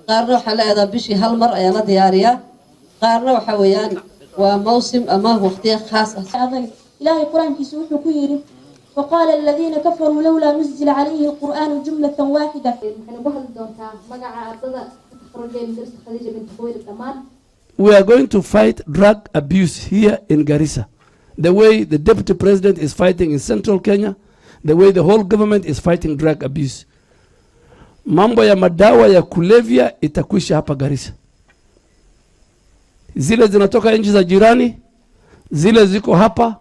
Qaarna waxaa la aadaa bishii hal mar ayaa la diyaariyaa, qaarna waxa weeyaan waa mawsim ama waqtiyo khaas ah. Adag Ilaahay Qur-aankiisa wuxuu ku yidhi: وقال الذين كفروا لولا نزل عليه القرآن جملة واحدة. Waxayna ku hadli doontaa magaca ardada ka takharujay Madrasada Khadiija binti Khuwaylid dhammaan. We are going to fight drug abuse here in Garissa. The way the deputy president is fighting in central Kenya, the way the whole government is fighting drug abuse. Mambo ya madawa ya kulevya itakwisha hapa Garissa. Zile zinatoka nchi za jirani, zile ziko hapa.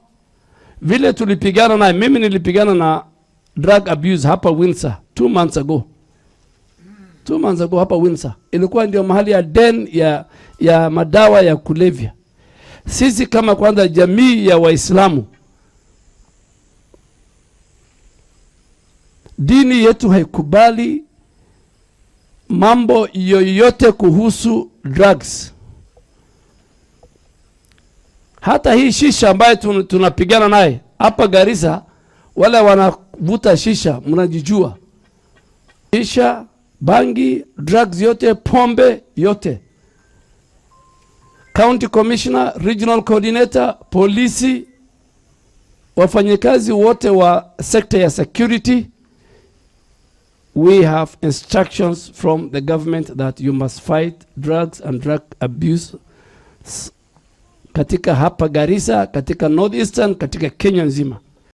Vile tulipigana naye, mimi nilipigana na drug abuse hapa Windsor 2 months ago. 2 months ago hapa Windsor ilikuwa ndio mahali ya den ya madawa ya kulevya. Sisi kama kwanza jamii ya Waislamu, dini yetu haikubali mambo yoyote kuhusu drugs. Hata hii shisha ambayo tunapigana naye hapa Garissa, wale wanavuta shisha mnajijua, shisha, bangi, drugs yote, pombe yote. County commissioner, regional coordinator, polisi, wafanyikazi wote wa sekta ya security, we have instructions from the government that you must fight drugs and drug abuse katika hapa Garissa, katika Northeastern, katika Kenya nzima.